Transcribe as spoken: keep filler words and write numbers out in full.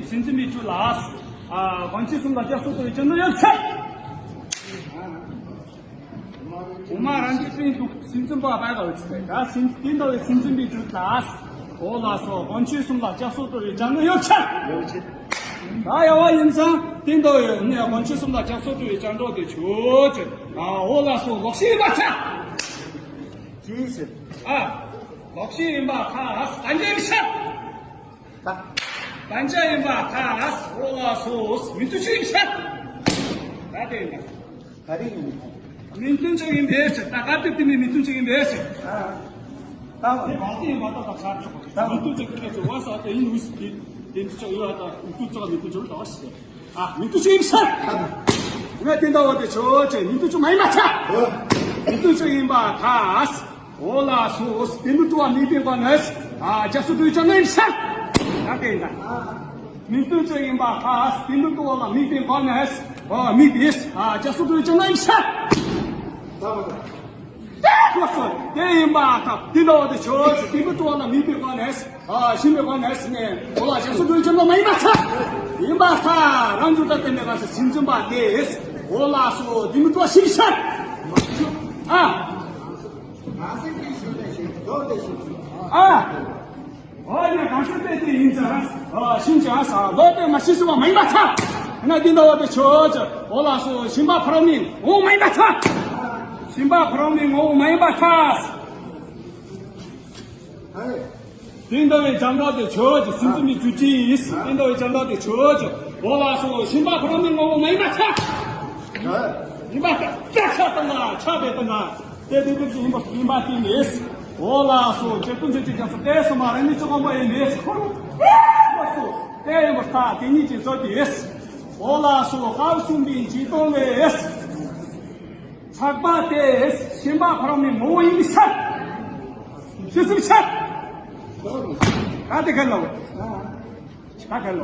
སྲིད་འཛིན་པའི་ཆུ་ལ། ཨ། དབང་ཆེན་གསུམ་ལ་སྐྱབས་སུ་འགྲོ་བའི་བྱང་ན་ཡོད་ཚད། འོ་མ་རང་གི་སྤྲིན་དུ་སྲིད་འཛིན་པ་བས་ག་ཡོད་ཚད། ད་སྲིད་འཛིན་དེ་འདྲ་བའི་སྲིད་འཛིན་པའི་ཆུ་ལ། འོ་ལགས་སོ། དབང་ཆེན་གསུམ་ལ་སྐྱབས་སུ་འགྲོ་བའི་བྱང་ན་ཡོད་ཚད། ཡོད་ཚད། ད་ཡ་བ་ཡིན་ཙང་དེ་འདྲ་བའི་ནས་དབང་ཆེན་གསུམ་ལ་སྐྱབས་སུ་འགྲོ་བའི་བྱང་འགྲོ་དེ་ཆོས་ཅན། ཨ། འོ་ལགས་སོ། ལོག་ཤེས་ཡིན་པ་ཚ། ཅི་ཟེར། ཨ། ལོག་ཤེས་ཡིན་པ་ཁ་ཨ་སི་གན་རྒྱ་ཡིན་ཤག་ད། གན་རྒྱ་ཡིན་པ་ཁ་ཨ་སི། འོ་ལགས་སོ། མི་ཐུ་ཆུ་ཡིན་ཤག་ད་དེ་ཡིན་ན། ག་རེ་ཡིན། མི་མཐུན་ཕྱོགས་ཡིན་པའི་ཕྱིར། ད་ག་དེ་དེ་མི་མི་མཐུན་ཕྱོགས་ཡིན་པའི་ཕྱིར། ཨ། ད་དེ་བ་དེ་ཡིན་པ་ད་ད་ཆ་ཆོག་ད་མི་མཐུན་ཕྱོགས་ཀྱི་ཕྱིར་བ་ས་དེ་ཡིན་འུ་སི་དེ་དེ་མཐུན་ཕྱོགས་ཡོད་ད། མི་མཐུན་ཕྱོགས་མི་མཐུན་ཕྱོགས་ད་བ་ཞིག་ཨ། མི་མཐུན་ཕྱོགས་ཡིན་ཕྱིར། ང་དེ་འདྲ་བ་དེ་ཆོས་ཅན། མི་མཐུན་ཕྱོགས་མ་ཡིན་པ་ཆ། མི་མཐུན་ཕྱོགས་ཡིན་པ་ཁ་ཨ་སི། འོ་ལགས་སོ། དེ་མི་མཐུན་པ་དམིགས་པའི་སྒོ་ནས། ཨ། སྐྱབས་སུ་འགྲོ་བྱང་ན་ཡིན་ཕྱིར། ད་དེ་འདྲ། མི་མཐུན་ཕྱོགས་ཡིན་པ་ཁ་ཨ་སི། དེ་མི་མཐུན་པ་ལ་དམིགས་པའི་སྒོ་ནས། ཨ། དམིགས་ཏེ། ཨ། སྐྱབས་སུ་འགྲོ་བྱང་ན་ཡིན་ཕྱིར། ལགས་སོ། དེ་ཡིན་པ་ཁ་དེ་འདྲ་བ་དེ་ཆོས་ཅན། དེ་མི་མཐུན་པ་ལ་དམིགས་པའི་སྒོ་ནས། ཨ། ཞེན་པའི་སྒོ་ནས་ནས། འོ་ལགས། སྐྱབས་སུ་འགྲོ་བྱང་ན་མ་ཡིན་པ་ཚ། ཡིན་པ་ཁ་རང་རྒྱུད་ད་དེ་མེད་པ་ས་སྲིད་འཛིན་པ་དེ། འོ་ལགས་སོ། དེ་མི་མཐུན་པ་ཞེན་ཕྱིར། ཨ། ཨ། འོ་ཡ། གང་ཟག་དཔེ་དེ་ཡིན་ཙང་། ཨ། ཞེན་ཅང་ས་ལོ་དེ་མ་ཤི་སུ་བ་མ་ཡིན་པ་ཚ། ང་འདི་འདྲ་བ་དེ་ཆོས་ཅན། འོ་ལགས་སོ། ཞེན་པ་ཕ་རོལ་མི་ངོ་བོ་མ་ཡིན་པ་ཚ། ཞེན་པ་ཕ་རོལ་མི་ངོ་བོ་མ་ཡིན་པ་ཚ། དེ་འདྲ་བའི་བྱང་འགྲོ་དེ་ཆོས་ཅན། སྲིད་འཛིན་མི་རྒྱུ་ཅི་ཡིས། དེ་འདྲ་བའི་བྱང་འགྲོ་དེ་ཆོས་ཅན། འོ་ལགས་སོ། ཞེན་པ་ཕ་རོལ་མི་ངོ་བོ་མ་ཡིན་པ་ཚ། ཡིན་པ་ཚ། ཆགས་བཏང་ན་ཆགས་པའི་བཏང་ན། དེ་དེ་དེ་ཡིན་པ་ཡིན་པ་དེ་ནི། འོ་ལགས་སོ། རྗེ་བཙུན་མཆོག་གི་རྒྱབ་སུ་དེ་སོ་མ་རང་ཉིད་ཀྱི་དབང་པོ་ཡིན་པའི་འཁོར་ལོ་སོ། དེ་ཡིན་པ་ད་དེ་ཉིད་ཀྱི་བཟོ་དེ། འོ་ལགས་སོ། ཁ་གསུམ་པའི་འཇིག་སྟོང་ལས། ཆགས་པ་དེ་ཞེན་པ་ཕ་རོལ་མི་ངོ་བོ་ཡིན་ས། ཤེས་སུ་ཆགས། ད་དེ་ག་ལ། ད་ག་ལ།